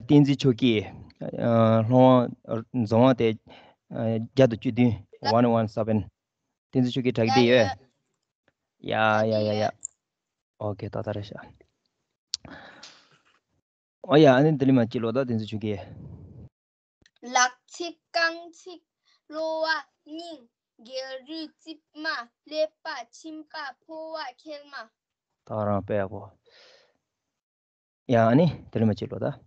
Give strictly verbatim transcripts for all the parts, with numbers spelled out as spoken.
བསྟན་འཛིན་ཆོས་སྐྱིད། ཨ། སློབ་དབང་། ཨ། འཛིན་དབང་དེ། ཨ། བརྒྱ་དང་བཅུ་བདུན། one one seven། བསྟན་འཛིན་ཆོས་སྐྱིད་དྲག་གི་ཡོད། ཡ་ཡ་ཡ་ཡ། ཨོ་ཁེ། ཏག་ཏག་རེད་ཤག་ཨོ་ཡ། ཨ་ནི་དེ་ལས་མར་གཅིག་ཀློག་དང་། བསྟན་འཛིན་ཆོས་སྐྱིད། ལག་ཚིགས་རྐང་ཚིགས་གློ་བ་སྙིང་། རྒྱལ་རིགས་རྩིབ་མ་ཀླད་པ་མཆིན་པ་ཕོ་བ་མཁལ་མ། ད་རང་དཔེ་ཡག་པོ། ཡ། ཨ་ནི་དེ་ལས་མར་གཅིག་ཀློག་དང་།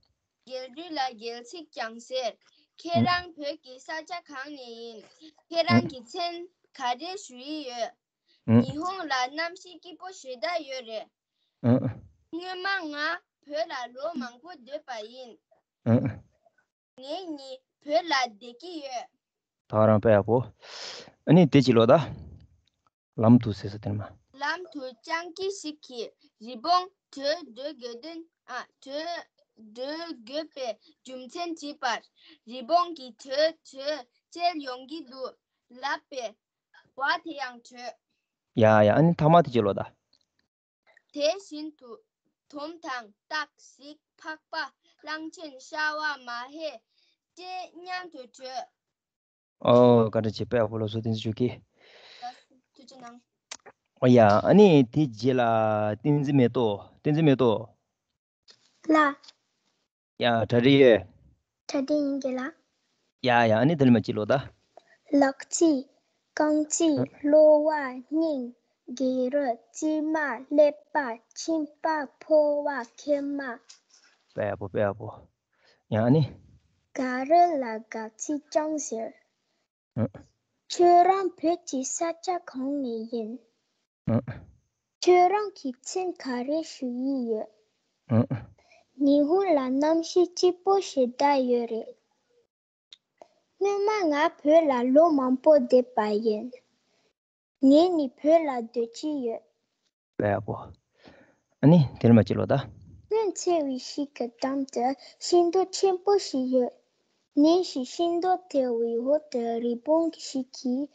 རྒྱལ་རིགས་ལ་རྒྱལ་ཚིག་ཀྱང་ཟེར། ཁྱེད་རང་བོད་ཀྱི་ས་ཆ་གང་ནས་ཡིན། ཁྱེད་རང་གི་མཚན་ག་རེ་ཞུ་ཡི་ཡོད། ཨུ། ཉི་ཧོང་ལ་གནམ་གཤིས་སྐྱིད་པོ་ཞེ་དྲག་ཡོད་རེད། ཨུ། སྔོན་མ་ང་བོད་ལ་ལོ་མང་པོ་སྡོད་པ་ཡིན། ཨུ། ངེད་གཉིས་བོད་ལ་བསྡད་ཀྱི་ཡོད། ད་རང་དཔེ་ཡག་པོ། ཨ་ནི་དེ་གཅིག་ཀློག་དང་། ལམ་དུ་ཟེར་ས་དེ་ནས་མར། ལམ་དུ་སྤྱང་ཀི་ཞིག་གིས་རི་བོང་བྲོས་འགྲོ་དགོས་དོན། ཨ། བྲོས་འགྲོ་དགོས་པའི་རྒྱུ་མཚན་དྲིས་པར། རི་བོང་གིས་བྲོས་བྲོས་བྱས་ཡོང་གི་འདུག་ལབ་པས། བ་དེ་ཡང་བྲོས། ཡ་ཡ། ཨ་ནི་མཐའ་མ་དེ་གཅིག་ཀློག་དང་། དེ་བཞིན་དུ་དོམ་དང་སྟག་གཟིག་ཕག་པ་གླང་ཆེན་ཤ་བ་མ་ཧེ་བཅས་མཉམ་དུ་བྲོས། ཨོ། བཀའ་དྲིན་ཆེ། དཔེ་ཡག་པོ་ལབ་སོང་། བསྟན་འཛིན་ཆོས་སྐྱིད། ཐུགས་རྗེ་གནང་། ཨོ་ཡ། ཨ་ནི་དེ་རྗེས་ལ་བསྟན་འཛིན་མེ་ཏོག་བསྟན་འཛིན་མེ་ཏོག་ལགས། ཡ། གྲ་སྒྲིག་ཡོད། གྲ་སྒྲིག་ཡིན་གྱི་ལགས། ཡ་ཡ། ཨ་ནི་དེ་ལས་མར་གཅིག་ཀློག་དང་། ལག་ཚིགས་རྐང་ཚིགས་ཨ། གློ་བ་སྙིང་། རྒྱལ་རིགས་རྩིབ་མ་ཀླད་པ་མཆིན་པ་ཕོ་བ་མཁལ་མ། དཔེ་ཡག་པོ། དཔེ་ཡག་པོ། ཡ། ཨ་ནི། ག་རི་ལ་སྒལ་ཚིགས་རྐྱང་ཟེར། ཨ། ཁྱོད་རང་བོད་ཀྱི་ས་ཆ་གང་ནས་ཡིན། ཨ། ཁྱོད་རང་གི་མཚན་ག་རེ་ཞུ་ཡི་ཡོད། ཨ། ཉི་ཧོང་ལ་གནམ་གཤིས་སྐྱིད་པོ་ཞེ་དྲག་ཡོད་རེད། སྔོན་མ་ང་བོད་ལ་ལོ་མང་པོ་བསྡད་པ་ཡིན། ངེད་གཉིས་བོད་ལ་སྡོད་ཀྱི་ཡོད། དཔེ་ཡག་པོ། ཨ་ནི་དེ་ལས་མར་གཅིག་ཀློག་དང་། སྔོན་ཆད་པའི་ཞིག་གི་འགྲམ་དུ་ཤིང་སྡོང་ཆེན་པོ་ཞིག་ཡོད། ཉིན་ཞིག་ཤིང་སྡོང་དེའི་འོག་ཏུ་རི་བོང་ཞིག་གིས་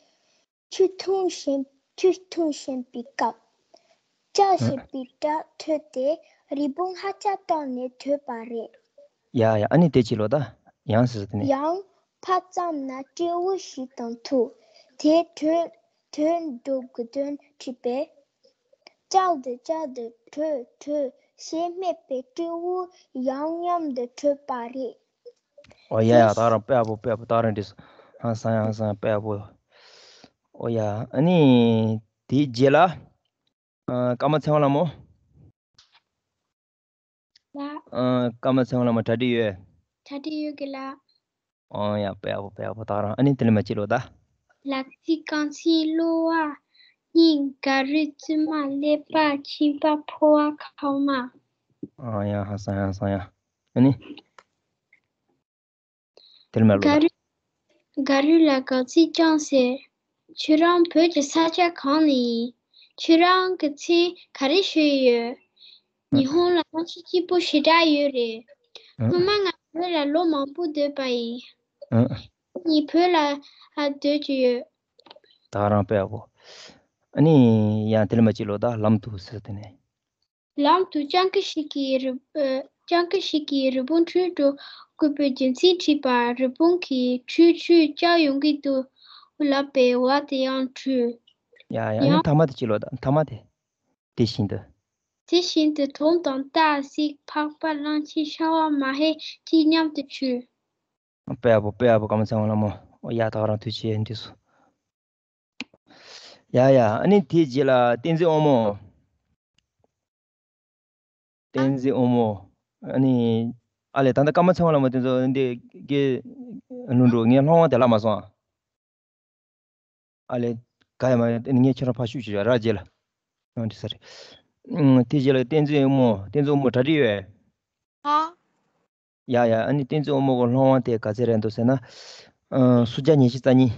ཆུ་འཐུང་བཞིན། ཆུ་འཐུང་བཞིན་པའི་སྐབས། ལྕགས་ཞེས་པའི་སྒྲ་ཐོས་ཏེ་རི་བོང་ཧ་ཅང་སྐྲག་ནས་བྲོས་པ་རེད། ཡ་ཡ། ཨ་ནི་དེ་གཅིག་ཀློག་དང་། ཡང་ཟེར་དེ་ནས། ཡང་ཕར་ཙམ་ན་སྤྲེའུ་ཞིག་དང་ཐུག་དེ་བྲོས་བྲོས་འགྲོ་དགོས་དོན་དྲིས་པས། ལྕགས་དེ་ལྕགས་དེ་བྲོས་བྲོས་ཞེས་སྨྲས་པས་སྤྲེའུ་ཡང་མཉམ་དུ་བྲོས་པ་རེད། ཨོ་ཡ་ཡ། ད་རང་དཔེ་ཡག་པོ། དཔེ་ཡག་པོ། ད་རང་འགྲིག་སོང་། ཧང་སང་ཡ། ཧང་སང་ཡ། དཔེ་ཡག་པོ། ཨོ་ཡ། ཨ་ནི་དེའི་རྗེས་ལ། ཨ། ཀརྨ་ཚེ་དབང་ལྷ་མོ། ལགས། ཨ། ཀརྨ་ཚེ་དབང་ལྷ་མོ་གྲ་སྒྲིག་ཡོད། གྲ་སྒྲིག་ཡོད་གི་ལགས། ཨོ་ཡ། དཔེ་ཡག་པོ། དཔེ་ཡག་པོ། ད་རང་ཨ་ནི་དེ་ལས་མར་གཅིག་ཀློག་དང་། ལག་ཚིགས་རྐང་ཚིགས་གློ་བ་སྙིང་། ག་རི་རྩིབ་མ་ཀླད་པ་མཆིན་པ་ཕོ་བ་མཁལ་མ། ཨོ་ཡ། ཧང་སང་ཡ། ཧང་སང་ཡ། ཨ་ནི། དེ་ལས་མར་ཀློག་དང་། ག་རི། ག་རི་ལ་སྒལ་ཚིགས་རྐྱང་ཟེར། ཁྱོད་རང་བོད་ཀྱི་ས་ཆ་གང་ནས་ཡིན། ཁྱོད་རང་གི་མཚན་ག་རེ་ཞུ་ཡི་ཡོད། ཨ། ཉི་ཧོང་ལ་གནམ་གཤིས་སྐྱིད་པོ་ཞེ་དྲག་ཡོད་རེད། ཨ། སྔོན་མ་ང་བོད་ལ་ལོ་མང་པོ་སྡོད་པ་ཡིན། ཨ། ངས་བོད་ལ་སྡོད་ཀྱི་ཡོད། ད་རང་དཔེ་ཡག་པོ། ཨ་ནི་ཡང་དེ་ལས་མར་གཅིག་ཀློག་དང་། ལམ་དུ་ཟེར་དེ་ནས། ལམ་དུ་སྤྱང་ཀི་ཞིག་གིས་རི། ཨ། སྤྱང་ཀི་ཞིག་གིས་རི་བོང་བྲོས་འགྲོ་དགོས་པའི་རྒྱུ་མཚན་དྲིས་པར། རི་བོང་གིས་ཁྱོད་ཁྱོད་སྐྲག་ཡོང་གི་འདུག་ལབ་པས་བ་དེ་ཡང་བྲོས། ཡ་ཡ། ཨ་ནི་ཡང་མཐའ་མ་དེ་གཅིག་ཀློག་དང་། མཐའ་མ་དེ། དེ་བཞིན་དུ། དེ་བཞིན་དུ་དོམ་དང་སྟག་གཟིག་ཕག་པ་གླང་ཆེན་ཤ་བ་མ་ཧེ་གཅིག་མཉམ་དུ་བྲོས། དཔེ་ཡག་པོ། དཔེ་ཡག་པོ། ཀརྨ་ཚེ་དབང་ལྷ་མོ། ཨོ་ཡ། ད་ག་རང་ཐུགས་རྗེ་ཆེ། འགྲིག་སོང་། ཡ་ཡ། ཨ་ནི་དེའི་རྗེས་ལ་བསྟན་འཛིན་དབང་མོ། བསྟན་འཛིན་དབང་མོ། ཨ་ནི། ཨ་ལས། ད་ལྟ་ཀརྨ་ཚེ་དབང་ལྷ་མོ་དེ་ཚོ་འདི་གའི་ལུང་འགྲོ། ངས་སློབ་དབང་དེ་ལབ་མ་སོང་ཨ། ཨ་ལས། ག་ཡ་མ་ཡ། ངས་ཁྱེད་རང་ཕར་ཤུགས་ཅིག་ར། རྗེས་ལ། ཨང་། འགྲིག་ས་རེད། ཨང་། དེ་རྗེས་ལ་བསྟན་འཛིན་དབང་མོ། བསྟན་འཛིན་དབང་མོ་གྲ་སྒྲིག་ཡོད། ཨ། ཡ་ཡ། ཨ་ནི་བསྟན་འཛིན་དབང་མོ་གི་སློབ་དབང་དེ་ག་ཚད་རེད་འདུག་ཟེར་ན། ཨ། སུམ་བརྒྱ་ཉི་ཤུ་རྩ་གཉིས།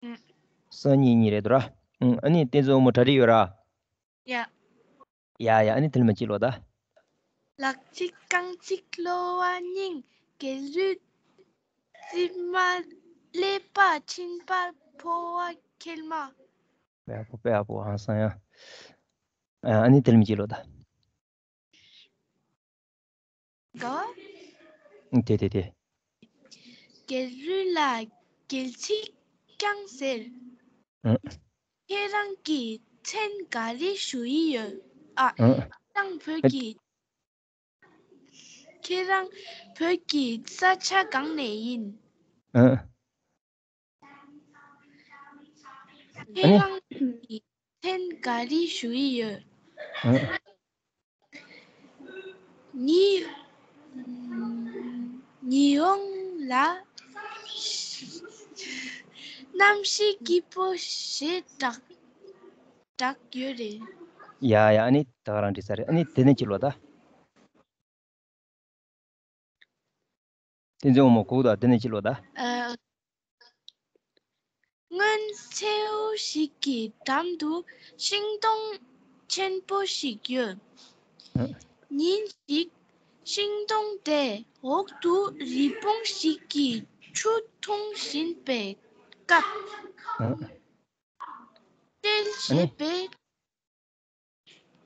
ཨང་། སང་ཉིན་གཉིས་རེད་འདུག་ར། ཨང་། ཨ་ནི་བསྟན་འཛིན་དབང་མོ་གྲ་སྒྲིག་ཡོད་ར། ཡ། ཡ་ཡ། ཨ་ནི་དེ་ལས་མར་གཅིག་ཀློག་དང་། ལག་ཚིགས་རྐང་ཚིགས་གློ་བ་སྙིང་། རྒྱལ་རིགས་རྩིབ་མ་ཀླད་པ་མཆིན་པ་ཕོ་བ་མཁལ་མ། དཔེ་ཡག་པོ། དཔེ་ཡག་པོ། ཧང་སང་ཡ། ཨ། ཨ་ནི་དེ་ལས་མར་གཅིག་ཀློག་དང་། ག་དེ་དེ་དེ། རྒྱལ་རུས་ལ་རྒྱལ་ཚིག་རྐྱང་ཟེར། ཨ། ཁྱེད་རང་གི་མཚན་ག་རེ་ཞུ་ཡི་ཡོད། ཨ། ཨ། ཁྱེད་རང་བོད་ཨ། ཀྱི། ཁྱེད་རང་བོད་ཀྱི་ས་ཆ་གང་ནས་ཡིན། ཨ། ཁྱེད་རང་གི་མཚན་ག་རེ་ཞུ་ཡི་ཡོད། ཨ། ཉི། ཉི་ཧོང་ལ་གནམ་གཤིས་སྐྱིད་པོ་ཞེ་དྲག་དྲག་ཡོད་རེད། ཡ་ཡ། ཨ་ནི་ད་ག་རང་འགྲིག་ས་རེད། ཨ་ནི་དེ་ནས་ཅི་ལོ་ད། བསྟན་འཛིན་དབང་མོ་གུག་དང་དེ་ནས་ཅི་ལོ་ད། ཨ། སྔོན་མཚེའུ་ཞིག་གི་འགྲམ་དུ་ཤིང་སྡོང་ཆེན་པོ་ཞིག་ཡོད། ཨ། ཉིན་ཞིག་ཤིང་སྡོང་དེ་འོག་ཏུ་རི་བོང་ཞིག་གིས་ཆུ་འཐུང་བཞིན་པའི་སྐབས། ཨ། སྤྲེལ་ཨ་ནི་ཞེས་པའི་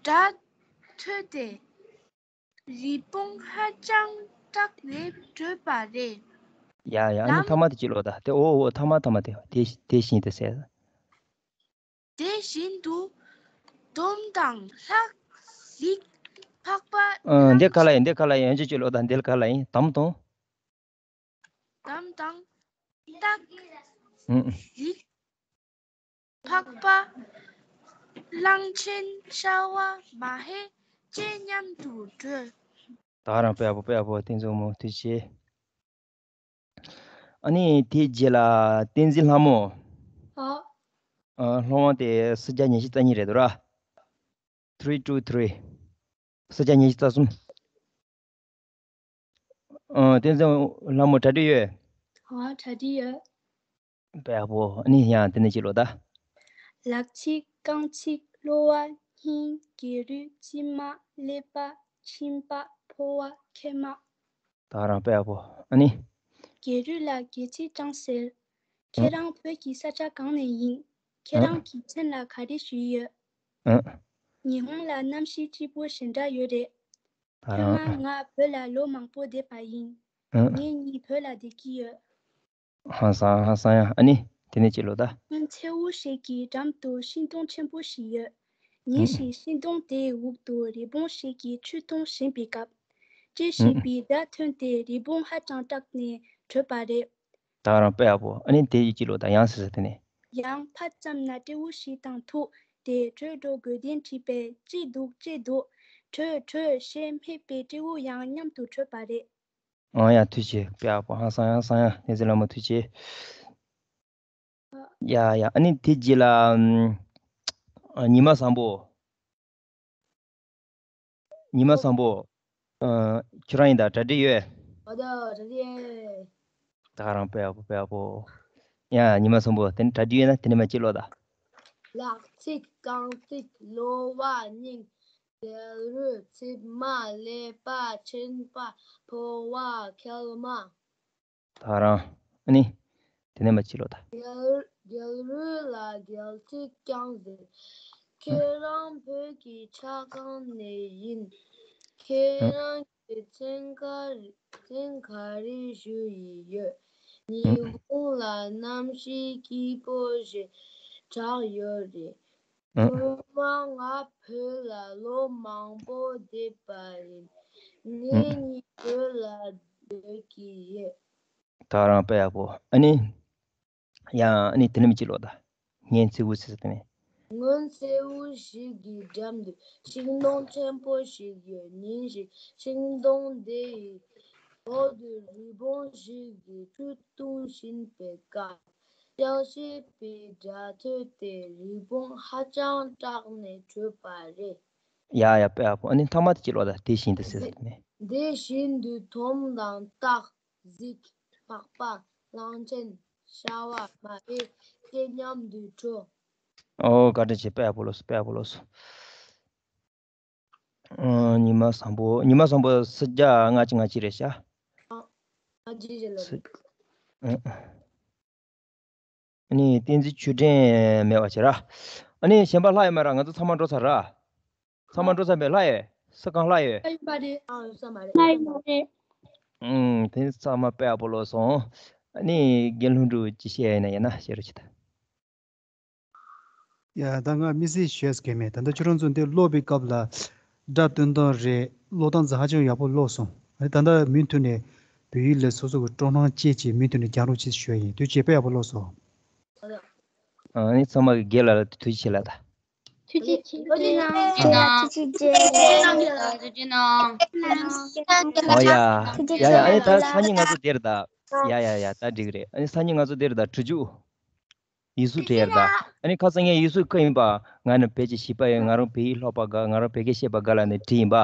སྒྲ་ཐོས་ཏེ། རི་བོང་ཧ་ཅང་སྐྲག་ནས་བྲོས་པ་རེད། ཡ་ཡ། ཨ་ནི་ལམ། ཐ་མ་དེ་ཅི་ལོ་ད། དེ་འོ་འོ། ཐ་མ་ཐ་མ་དེ་དེ་དེ་བཞིན་དུ་ཟེར། དེ་བཞིན་དུ་དོམ་དང་ལྷ་གཟིག་ཕག་པ། ཨ། འདི་ག་ལ་ཡིན། འདི་ག་ལ་ཡིན། ཡང་ཅི་ཅི་ལོ་ད། འདི་ག་ལ་ཡིན། དམ་དང་། དམ་དང་། སྟག་ཨུ། གཟིག་ཕག་པ། གླང་ཆེན། ཤ་བ། མ་ཧེ་བཅས་མཉམ་དུ་བྲོས། ད་རང་དཔེ་ཡག་པོ། དཔེ་ཡག་པོ། བསྟན་འཛིན་དབང་མོ་ཐུགས་རྗེ་ཆེ། ཨ་ནི་དེའི་རྗེས་ལ་བསྟན་འཛིན་ལྷ་མོ། ཨ། ཨ། སློབ་དཔོན་དེ་ས་བརྒྱ་ཉི་ཤུ་རྩ་གཉིས་རེད་འདུག་ར། Three two three། ས་བརྒྱ་ཉི་ཤུ་རྩ་གསུམ། ཨ། བསྟན་འཛིན་ལྷ་མོ་གྲ་སྒྲིག་ཡོད། ཨ། གྲ་སྒྲིག་ཡོད། དཔེ་ཡག་པོ། ཨ་ནི་ཡང་དེ་ནས་ཅི་ལོ་ད། ལག་ཚིགས། རྐང་ཚིགས། གློ་བ། སྙིང་། སྒལ་རུས། མཆིལ་མ། ཀླད་པ། མཆིན་པ། ཕོ་བ། མཁལ་མ། ད་རང་དཔེ་ཡག་པོ། ཨ་ནི། རྒྱལ་རུས་ལ་རྒྱལ་ཚིག་རྐྱང་ཟེར། ཨ། ཁྱེད་རང་བོད་ཀྱི་ས་ཆ་གང་ནས་ཡིན། ཁྱེད་ཨ། རང་གི་མཚན་ལ་ག་རེ་ཞུ་ཡི་ཡོད། ཨ། ཉི་ཧོང་ལ་གནམ་གཤིས་སྐྱིད་པོ་ཞེ་དྲག་ཡོད་རེད། ད་ཐོན་མ། རང་ང་བོད་ལ་ལོ་མང་པོ་བསྡད་པ་ཡིན། ཨ། ངེད་གཉིས་བོད་ལ་བསྡད་ཀྱི་ཡོད། ཧང་སང་ཧང་སང་ཡ། ཨ་ནི་དེ་ནས་ཅི་ལོ་ད། སྔོན་མཚེའུ་ཞིག་གི་འགྲམ་དུ་ཤིང་སྡོང་ཆེན་པོ་ཞིག་ཡོད། ཉིན་ཨ། ཞིག་ཤིང་སྡོང་དེའི་འོག་ཏུ་རི་བོང་ཞིག་གིས་ཆུ་འཐུང་བཞིན་པའི་སྐབས། ཅི་ཞེས་ཨ། པའི་སྒྲ་ཐོན་ཏེ་རི་བོང་ཧ་ཅང་སྐྲག་ནས་བྲོས་པ་རེད། ད་རང་དཔེ་ཡག་པོ། ཨ་ནི་དེ་ཡི་ཅི་ལོ་ད། ཡང་ཟེར་ཟེར་དེ་ནས། ཡང་ཕར་ཙམ་ན་སྤྲེའུ་ཞིག་དང་ཐུག་སྟེ་བྲོས་འགྲོ་དགོས་དོན་དྲིས་པས། ཅི་འདུག་ཅི་འདུག་བྲོས་བྲོས་ཞེས་སྨྲས་པས་སྤྲེའུ་ཡང་མཉམ་དུ་བྲོས་པ་རེད། ཨང་། ཡ། ཐུགས་རྗེ་ཆེ། དཔེ་ཡག་པོ། ཧང་སང་ཡ། སང་ཡ། བསྟན་འཛིན་ལྷ་མོ་ཐུགས་རྗེ་ཆེ། ཡ་ཡ། ཨ་ནི་དེ་རྗེས་ལ་ཨམ། ཉི་མ་བཟང་པོ། ཉི་མ་བཟང་པོ། ཨ། ཁྱོད་རང་ཡིན་ད། གྲ་སྒྲིག་ཡོད། ཨོ་ད་གྲ་སྒྲིག་ཡོད། ད་ག་རང་དཔེ་ཡག་པོ། དཔེ་ཡག་པོ། ཡ། ཉི་མ་བཟང་པོ། དེ་ནི་གྲ་སྒྲིག་ཡོད་ན་དེ་ནི་མ་ཅི་ལོ་ད། ལག་ཚིགས། རྐང་ཚིགས། གློ་བ། སྙིང་། སྒལ་རུས། མཆིལ་མ། ཀླད་པ། མཆིན་པ། ཕོ་བ། མཁལ་མ། ད་རང་། ཨ་ནི། དེ་ནས་མ་ཅི་ལོ་ད། རྒྱལ་རྒྱལ་རུས་ལ་རྒྱལ་ཚིག་རྐྱང་ཟེར། ཁྱེད་རང་བོད་ཀྱི་ཆ་གང་ནས་ཡིན། ཁྱེད་རང་གི་མཚན་ག་རེ་མཚན་ག་རེ་ཞུ་ཡི་ཡོད། ཉི་ཧོང་ལ་གནམ་གཤིས་སྐྱིད་པོ་ཞེ་དྲག་ཡོད་རེད། ཨ། ཐོག་མར་ང་བོད་ལ་ལོ་མང་པོ་བསྡད་པ་ཡིན། ཨ། ངེད་གཉིས་བོད་ལ་སྡོད་ཀྱི་ཡོད། ད་རང་དཔེ་ཡག་པོ། ཨ་ནི། ཡང་ཨ་ནི་དེ་ནས་མ་ཅི་ལོ་ད། སྔོན་མཚེའུ་ཟེར་ཟེར་དེ་ནས། སྔོན་མཚེའུ་ཞིག་གི་འགྲམ་དུ་ཤིང་སྡོང་ཆེན་པོ་ཞིག་ཡོད། ཉིན་ཞིག་ཤིང་སྡོང་དེའི་འོག་ཏུ་རི་བོང་ཞིག་གིས་ཆུ་འཐུང་བཞིན་པའི་སྐབས། སྐྲག་བྱེད་པའི་སྒྲ་ཐོས་ཏེ་རི་བོང་ཧ་ཅང་སྐྲག་ནས་བྲོས་པ་རེད། ཡ་ཡ། དཔེ་ཡག་པོ། ཨ་ནི་མཐའ་མ་དེ་ཅི་ལོ་ད། དེ་བཞིན་དུ་ཟེར་ནས། དེ་བཞིན་དུ་དོམ་དང་སྟག་གཟིག་ཕག་པ། གླང་ཆེན། ཤ་བ། མ་ཧེ་བཅས་མཉམ་དུ་བྲོས། ཨོ། བཀའ་དྲིན་ཆེ། དཔེ་ཡག་པོ་ལོས། དཔེ་ཡག་པོ་ལོས། ཨ། ཉི་མ་བཟང་པོ། ཉི་མ་བཟང་པོ་ས་བརྒྱ་ལྔ་བཅུ་ང་གཅིག་རེད་ཤག་ཨ། ལྔ་བཅུ་ཞེ་ལོ། ཨ། ཨ་ནི་བསྟན་འཛིན་ཆོས་སྒྲོན་མེད་པ་བྱས་ར། ཨ་ནི་གཞན་པ་ལྷག་ཡོད་མ་ར། ང་ཚོ་ཚང་མ་འགྲོ་ཚར་ར། ཚང་མ་འགྲོ་ཚར་མེད། ལྷག་ཡོད། ས་གང་ལྷག་ཡོད། ལྷག་ཡོད་པ་རེད། ཨ། ཡོད་ས་མ་རེད། ལྷག་ཡོད་མ་རེད། ཨུམ། དེ་ཚང་མ་དཔེ་ཡག་པོ་ཀློག་སོང་། ཨ་ནི་དགེ་སློང་ཕྲུག་ཅིག་བཤད་ཡིན་ན་ཡིན་ན་བཤད་རོགས་བྱེད་ད། ཡ། ད་ང་དམིགས་བསལ་ཞུ་ཡ་ཟེར་མཁན་མེད། ད་ལྟ་ཁྱོད་རང་ཚོ་འདི་ཀློག་པའི་སྐབས་ལ་སྒྲ་འདོན་སྟངས་རེད། ཀློག་སྟངས་ཚོ་ཧ་ཅང་ཡག་པོ་ཀློག་སོང་། ཨ་ནི་ད་ལྟ་མུ་མཐུད་ནས་བོད་ཡིག་ལ་སོ་སོ་གི་སྤྲོ་སྣང་བསྐྱེད་ཅིག་མུ་མཐུད་ནས་རྒྱག་རོགས་བྱེད་ཞུ་ཡ་ཡིན། དུས་ཆེ་དཔེ་ཡག་པོ་ཀློག་སོང་། ཨ་ནི་ཚང་མ་གི་དགེ་ལགས་ལ་ཐུགས་རྗེ་ཆེ་ལགས་ད། ཐུགས་རྗེ་ཆེ། ཐུགས་རྗེ་གནང་། ཐུགས་རྗེ་ཆེ། ཐུགས་རྗེ་གནང་། ཨོ་ཡ། ཐུགས་རྗེ་ཡ་ཡ། ཨ་ནི་ད་ཆེ། སང་ཉིན་ང་ཚོ་དེར་ད། ཡ་ཡ་ཡ། ད་འགྲིག་རེད། ཨ་ནི་སང་ཉིན་ང་ཚོ་དེར་ད་བྲུ་ཆུ། ཡིག་གཟུགས་བྲིས་ཡར་ད། ཨ་ནི་ཁ་སང་ངས་ཡིག་གཟུགས་ཁ་ཡིན་པ། ང་ནི་བོད་ཀྱི་བྱིས་པ་ཡིན། ང་རང་བོད་ཡིག་ཀློག་པ་དགའ། ང་རང་བོད་སྐད་བཤད་པ་དགའ་ལབ་ནས་བྲིས་ཡིན་པ།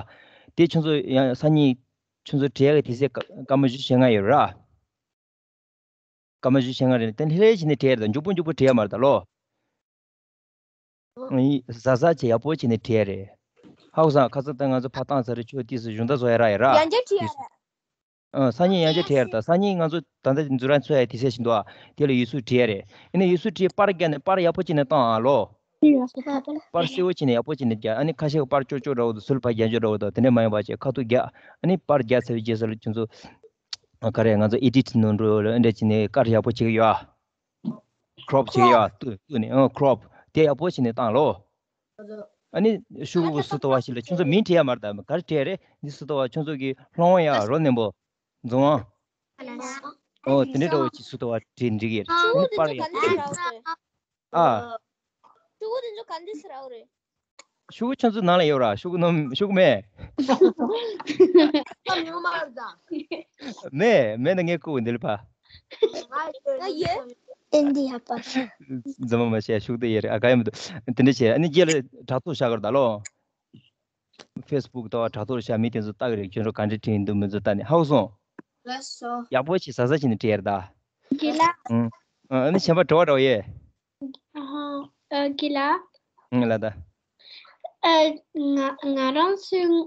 དེ་ཁྱོད་ཚོ་ཡང་སང་ཉིན་ཁྱོད་ཚོ་བྲིས་ཡག་གི་དུས་ཚོད་སྐར་མ་བཞི་ཞེ་ལྔ་ཡོད་ར། སྐར་མ་བཞི་ཞེ་ལྔ་རེད། དེ་ལྷོད་ལྷོད་བྱས་ནས་བྲིས་ཡར་ད། མགྱོགས་པོ་མགྱོགས་པོ་བྲིས་ཡག་མ་རེད་ད་ལོ། ཨ་ནི་གཟབ་གཟབ་བྱས་ཡག་པོ་བྱས་ནས་བྲིས་ཡག་རེད། ཧའོ་སང་ཁ་སང་ད་ང་ཚོ་ཕར་བཏང་ཚར་རེད། ཁྱོད་ཏིས་སུ་གཞུང་ད་བཟོ་ཡག་རག་ཡོད་ར། ཡང་བསྐྱར་བྲིས་ཡག་རེད། ཨ། སང་ཉིན་ཡང་བསྐྱར་བྲིས་ཡག་རེད་ད། སང་ཉིན་ང་ཚོ་ད་ལྟ་འཛུལ་རན་ཚོ་ཡག་དུས་ཚོད་བཞིན་དུ་ཨ། དེ་ལ་ཡིག་གཟུགས་བྲིས་ཡག་རེད། ཨ་ནི་ཡིག་གཟུགས་བྲིས་པར་བརྒྱབ་ནས་པར་ཡག་པོ་བྱས་ནས་བཏང་ཨ་ལོ། པར་གསལ་པོ་བྱས་ནས་ཡག་པོ་བྱས་ནས་བརྒྱབ། ཨ་ནི་ཁ་ཤས་ཀྱིས་པར་ཅོག་ཅོག་འདྲ་བོ་དང་ཟུར་ཕར་རྒྱབ་ཅོག་འདྲ་བོ་དང་དེ་འདྲ་མ་ཡོང་བ་བྱས་ཁ་ཐུག་རྒྱག། ཨ་ནི་པར་རྒྱག་ཚར་བའི་རྗེས་སུ་ལ་ཁྱོད་ཚོ་ག་རེ་ང་ཚོ་ཨེ་ཌིཊ་ནང་འགྲོ་ལ་འདྲ་བྱས་ནས་ཀཊ་ཡག་པོ་བྱེད་ཀྱི་ཡོད་ཨ། ཀྲོབ་བྱེད་ཀྱི་ཡོད་ཨ། བཏུད་བཏུད་ནས། ཨ། ཀྲོབ་དེ་ཡག་པོ་བྱས་ནས་བཏང་ལོ། ཨ་ནི་ཤོག་གུ་སུ་ཏོ་བ་ཞིག་ལ་ཁྱོད་ཚོ་མིང་བྲིས་ཡག་མ་རེད་ད། ག་རེ་བྲིས་ཡག་རེད། འདི་སུ་ཏོ་བ་ཁྱོད་ཚོ་གི་ལྷོང་ཡག་རོ་ནེམ་པོ། རྫོང་ཨ། ཨོ་དེ་འདྲ་འདྲ་བོ་ཅིག་སུ་ཏོ་བ་བྲིས་འགྲིག་གི་རེད། ཨ་ནི་པར་ཡག་ཨ། ཤོག་གུ་དེ་ཚོ་ག་འདྲ་ཟེར་ར་བ་རེད། ཤོག་གུ་ཁྱོད་ཚོ་ནང་ལ་ཡོད་ར། ཤོག་གུ་ནང་ཤོག་གུ་མེད། ད་མྱོང་མ་རེད་ད། མེད་མེད་ན་ངས་བསྐུར་འདི་ལ་ཕ། ང་ཡོད། ཨེ་འདི་ཧ་པ། འཛིན་མ་མ་བྱས་ཤུགས་དེ་ཡེ་རེད། ཨ་ག་ཡོད་མི་འདུག་དེ་འདྲ་བྱས། ཨ་ནི་རྗེས་ལ་དྲ་ཐོག་བཞག་གར་ད་ལོ། ཕེ་སི་བུག་དང་དྲ་ཐོག་བཞག་མི་དེ་ཚོ་ལྟ་གི་རེད། ཁྱོད་ཚོ་ག་འདྲ་བྲིས་ཡིན་འདུག་མི་འདུག་ལྟ་ནས། ཧའོ་སོང་། ལགས་སོ། ཡག་པོ་བྱས་གཟབ་གཟབ་བྱས་ནས་བྲིས་ཡར་ད། རྒན་ལགས། ཨང་། ཨ་ནི་གཞན་པ་དྲི་བ་འདྲ་བོ་ཡོད། ཨ་ཧ། ཨ་རྒན་ལགས། ཨང་། ལགས་ད། ཨ་ང་ང་རང་ཚོའི།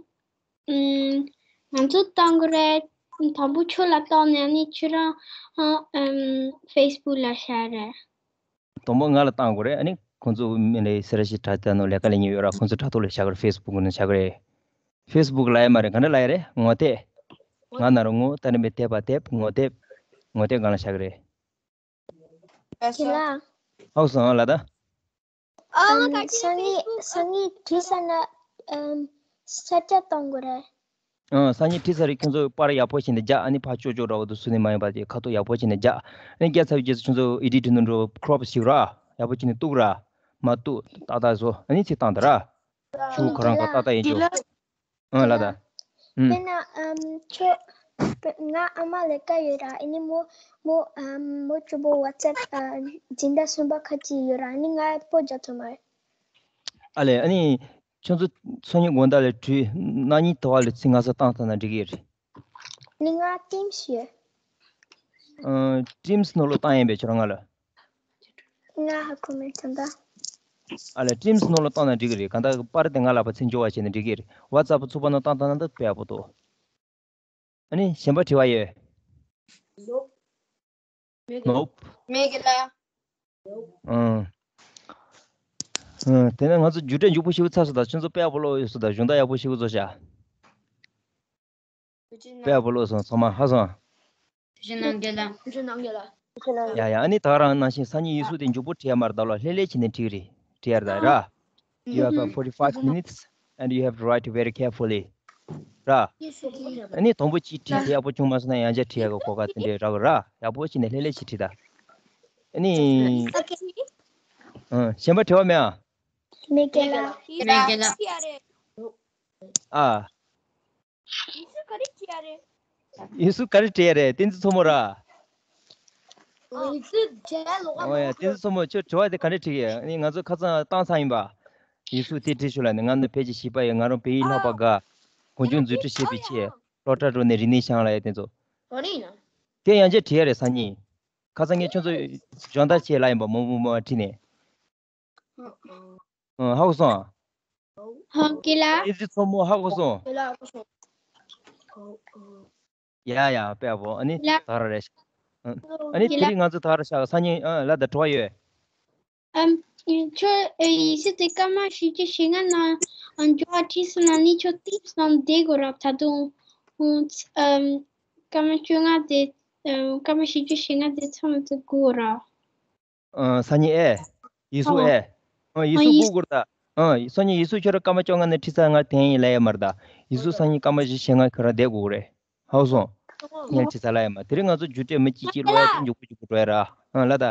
ཨུམ། ང་ཚོ་བཏང་གི་རེད། དང་པོ་ཁྱོད་ལ་བཏང་ནས་ནི་ཁྱོད་རང་ཨ་ཨམ་ཕེ་སི་བུག་ལ་བཞག་རེད། དང་པོ་ང་ལ་བཏང་དགོས་རེད། ཨ་ནི་ཁོང་ཚོ་མི་ལ་སེ་ར་བྱེས་དྲ་ཐོག་ནང་ལས་ཀ་ལས་མཁན་ཡོད་ར། ཁོང་ཚོ་དྲ་ཐོག་ལ་བཞག་གི་རེད། ཕེ་སི་བུག་ནང་བཞག་གི་རེད། ཕེ་སི་བུག་ལབ་ཡ་མ་རེད། ག་འདྲ་ལབ་ཡ་རེད། ངོ་དེབ། ང་ན་རོ་ངོ་ད་རིན་པའི་དེབ་པ་དེབ། ངོ་དེབ། ངོ་དེབ་སྒང་ལ་བཞག་གི་རེད། རྒན་ལགས། ཧའོ་སོང་། ལགས་ད། ཨ་ང་ད་ཨམ་གིན་སང་ཉིན་ཕེ་སི་བུག་སང་ཉིན་བྲིས་ཚར་ན་ཨམ་ས་ཆ་གཏོང་དགོས་རེད། ཨང་། སང་ཉིན་བྲིས་ཚར་རེད། ཁྱོད་ཚོ་པར་ཡག་པོ་བྱས་ནས་རྒྱག་ཨ་ནི་ཕར་ཅོག་ཅོག་འདྲ་བོ་དང་སུ་ནས་མ་ཡོང་བ་དེ་ཁ་ཐུག་ཡག་པོ་བྱས་ནས་རྒྱག་ཨ་ནི་རྒྱག་ཚར་བའི་རྗེས་སུ་ཁྱོད་ཚོ་ཨེ་ཌིཊ་ནང་འགྲོ། ཀྲོབ་ཞིག་ར། ཡག་པོ་བྱས་ནས་གཏུག་ར། མ་གཏུག་ཏག་ཏག་བཟོ། ཨ་ནི་ཚིག་བཏང་དང་ར། ཤོག་གུ་ཁོ་རང་ག་ཏག་ཏག་ཡིན་ཅོ། ཨང་། ལགས་ད། ཨུམ། དཔེར་ན་ཨམ་ཁྱོད་ང་ཨ་མ་ལས་ཀ་ཡོད་ར། ཨ་ནི་མོ་མོ་ཨམ་མོ་གཅིག་པོ་ཝ་ཙེབ་ཨ་སྦྱིན་བདག་གསུམ་པ་ཁ་ཅིག་ཡོད་ར། ཨ་ནི་ང་སྤོ་རྒྱག་ཐུབ་མ་རེད། ཨ་ལས། ཨ་ནི་ཁྱོད་ཚོ་སང་ཉིན་དགོང་དག་ལ་བྲིས། གནངས་ཉིན་དེ་བ་ལ་ཚིག་ང་ཚོ་བཏང་ཐུབ་ན་འགྲིག་གི་རེད། ནི་ང་ཊིམ་སི་ཡོད། ཨ་ཊིམ་སི་ནང་ལོགས་བཏང་ཡིན་པས་ཁྱོད་རང་ང་ལ། ང་ཧ་གོ་མེད་ཙང་ད། ཨ་ལས། ཊིམ་སི་ནང་ལོགས་བཏང་ན་འགྲིག་གི་རེད། གང་ལྟར་པར་དེ་ང་ལ་ཕར་ཚིག་འབྱོར་བ་བྱས་ན་འགྲིག་གི་རེད། ཝ་ཙེབ་ཚུགས་པ་ནང་བཏང་ཐུབ་ན་ད་དཔེ་ཡག་པོ་འདུག་ཨ་ནི་གཞན་པ་དྲི་བ་ཡོད། ནོབ། མེད་གི་ལགས། ཨང་། ཨང་། དེ་ནས་ང་ཚོ་རྒྱུགས་སྤྲོད་མགྱོགས་པོ་ཞེ་པོ་ཚར་སོང་ད། ཁྱོད་ཚོ་དཔེ་ཡག་པོ་ཀློག་ཡོད་སོང་ད། སྦྱོང་བརྡར་ཡག་པོ་ཞེ་པོ་བཟོས་ཤག་དཔེ་ཡག་པོ་ཀློག་སོང་། ཚང་མ་ཧ་སོང་། ཐུགས་རྗེ་གནང་རྒན་ལགས། ཐུགས་རྗེ་གནང་རྒན་ལགས། ཡ་ཡ། ཨ་ནི་ད་རང་ནང་བཞིན་སང་ཉིན་ཡིག་གཟུགས་དེ་མགྱོགས་པོ་བྲིས་ཡག་མ་རེད་ད་ལོ། ལྷོད་ལྷོད་བྱས་ནས་བྲིས་རེད། བྲིས་ཡག་རེད་ད་ར། You have a forty-five minutes and you have to write very carefully. ར། ཨ་ནི་དང་པོ་གཅིག་བྲིས་དེ་ཡག་པོ་བྱུང་མ་སོང་ན་ཡང་བསྐྱར་བྲིས་ཡག་གི་གོ་སྐབས་དེ་འདྲས་རག་གི་ར། ཡག་པོ་བྱས་ནས་ལྷོད་ལྷོད་བྱས་བྲིས་ད། ཨ་ནི། ཨ། གཞན་པ་དྲི་བ་མེད་ཨ། མེད་རྒན་ལགས། མེད་རྒན་ལགས། ཨ། ཡིག་གཟུགས་ག་རེ་བྲིས་ཡག་རེད། ཡིག་གཟུགས་ག་རེ་བྲིས་ཡག་རེད། བསྟན་འཛིན་མཚོ་མོ་ར། ཨོ་ཡ། བསྟན་འཛིན་མཚོ་མོ། ཁྱོད་དྲི་བ་དེ་ག་འདྲས་དྲིས་ཡག་ཨ་ནི་ང་ཚོ་ཁ་སང་བཏང་ཚར་ཡིན་པ། ཡིག་གཟུགས་དེ་བྲིས་ཤོག་ལབ་ནས། ང་ནི་བོད་ཀྱི་བྱིས་པ་ཡིན། ང་རང་བོད་ཡིག་ཀློག་པ་དགའ། གངས་ལྗོངས་འཛུགས་སྐྲུན་བྱེད་པའི་ཆེད། སློབ་གྲྭ་འགྲོ་ནས་རིག་གནས་སྦྱངས་ལབ་ཡག་དེ་ཚོ། དེ་ཡང་བསྐྱར་བྲིས་ཡག་རེད་སང་ཉིན། ཁ་སང་ངས་ཁྱོད་ཚོ་སྦྱོང་བརྡར་བྱེད་ལབ་ཡིན་པ། མང་པོ་མང་པོ་བྲིས་ནས། ཨ། ཧ་གོ་སོང་ཨ། ཧ་གོ་གི་ལ། བསྟན་འཛིན་མཚོ་མོ་ཧ་གོ་སོང་། ཡ་ཡ། དཔེ་ཡག་པོ། ཨ་ནི་ལ། ད་ར་རེད། ཨ་ནི་དེ་རིང་ང་ཚོ་ད་ར་ཤག་སང་ཉིན། ཨ། ལ་ད་དྲི་བ་ཡོད། ཨམ། ཁྱོད་ཡིག་གཟུགས་དེ་སྐར་མ་བཞི་བཅུ་ཞེ་ལྔ་ནང་འགྱུར་བ་བྲིས་སོང་ན་ནི་ཁྱོད་ཊིམ་སི་ནང་བསྡད་དགོས་ར། ད་དུང་། ཨམ། སྐར་མ་བཅོ་ལྔ་དེ། ཨ། སྐར་མ་བཞི་བཅུ་ཞེ་ལྔ་དེ་ཚང་མ་དེ་སྒུག་ར། ཨ། སང་ཉིན་ཨེ། ཡིག་གཟུགས་ཨོ། ཨེ། ཨ། ཡིག་ཨ། གཟུགས་ཡིག་སྒུག་དགོས་རེད་ད། ཨ། སང་ཉིན་ཡིག་གཟུགས་ཁྱོད་རང་སྐར་མ་བཅོ་ལྔ་ནས་ཁྲིད་ཚར། ང་དེ་ཡིན་ལབ་ཡ་མ་རེད་ད། ཡིག་གཟུགས་སང་ཉིན་སྐར་མ་བཞི་ཞེ་ལྔ་ཁྱོད་རང་བསྡད་དགོས་རེད། ཧའོ་སོང་། ངས་ཁྲིད་ཚར་ལབ་ཡ་མ། དེ་རིང་ང་ཚོ་རྒྱུགས་སྤྲོད་མི་གཅིག་གཅིག་ཀློག་ཡ་དེ་མགྱོགས་པོ་མགྱོགས་པོ་འགྲོ་ཡ་ར། ཨ། ལ་ད།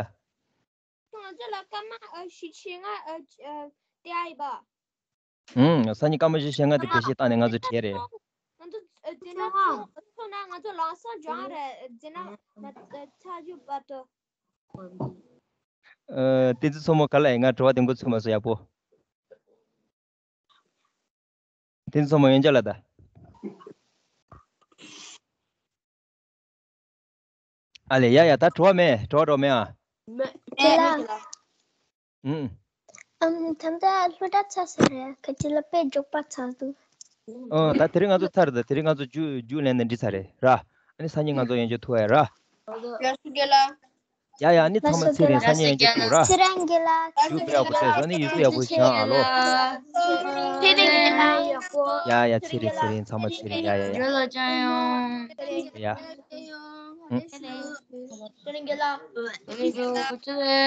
ང་ཚོ་ལ་སྐར་མ་ཨ་བཞི་བཅུ་ཞེ་ལྔ་ཨ་ཨ་སྟེར་ཡ་ཡིན་པ། ཨུམ། སང་ཉིན་སྐར་མ་བཞི་བཅུ་ཞེ་ལྔ་དེ་བེད་སྤྱོད་བཏང་ནས་ང་ཚོ་བྲིས་རེད། ང་ཚོ་ཨ་དེ་ན་ཚོ་ཚོ་ན་ང་ཚོ་ལམ་སང་འབྱོར་རེད། དེ་ན་ང་ཚོ་ཚར་རྒྱུ་བར་དུ། ཨ། བསྟན་འཛིན་མཚོ་མོ་ག་ལ་ཡིན། ང་དྲི་བ་དེ་འགོ་ཚུགས་མ་སོང་། ཡག་པོ། བསྟན་འཛིན་མཚོ་མོ་ཡོན་ཆབ་ལ་ད། ཨ་ལེ། ཡ་ཡ། ད་དྲི་བ་མེད། དྲི་བ་འདྲ་མེད་ཨ། མེད། ལ། ཨུམ། ཨམ། ད་ལྟ་སློབ་གྲྭ་ཚར་ས་རེད། ཁ་ཅིག་ལ་དཔེ་མགྱོགས་པ་ཚར་འདུག་ཨ། ད་དེ་རིང་ང་ཚོ་ཚར་རེད་ད། དེ་རིང་ང་ཚོ་རྒྱུགས་རྒྱུགས་ལེན་ནས་འགྲིག་ཚར་རེད་ར། ཨ་ནི་སང་ཉིན་ང་ཚོ་ཡན་ཆད་ཐུག་ཡ་ར། ཡ་ཡ། ཨ་ནི་ཚང་མ་ཚེ་རིང་། སང་ཉིན་ཡན་ཆད་ཐུག་ར། ཚེ་རིང་རྒན་ལགས། རྒྱུགས་ཡག་པོ་བྱས་སོང་། ཨ་ནི་ཡིག་གཟུགས་ཡག་པོ་སྦྱང་ཨ་ལོ། ཚེ་རིང་རྒན་ལགས་ཡག་པོ། ཡ་ཡ། ཚེ་རིང་ཚེ་རིང་། ཚང་མ་ཚེ་རིང་། ཡ་ཡ་ཡ། འགྲོ་ལ་སྦྱང་ཡོང་། ཡ། ཚེ་རིང་རྒན་ལགས། ཚེ་རིང་རྒན་ལགས། ཚེ་རིང་རྒན་ལགས། ཚེ་རིང་། ཚེ་རིང་། ཚེ་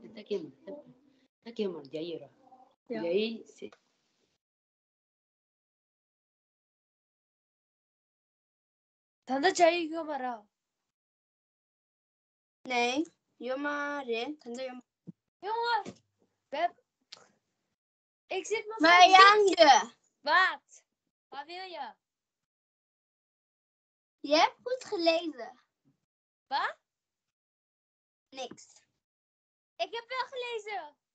རིང་། ད་སྐད་མ་ད་སྐད་མ་རྒྱ་ཡིག་ར། རྒྱ་ཡིག་ཟེར། ད་ལྟ་རྒྱ་ཡིག་ཡོད་མ་རེད། ནས་ཡོད་མ་རེད། ད་ལྟ་ཡོད་མ། ཡོང་བ། བེབ། Exit མ་མ་ཡང་ཡོད། Was? Was wir ja? Ihr Buch lesen. Was? Nix. Ich habe Buch lesen.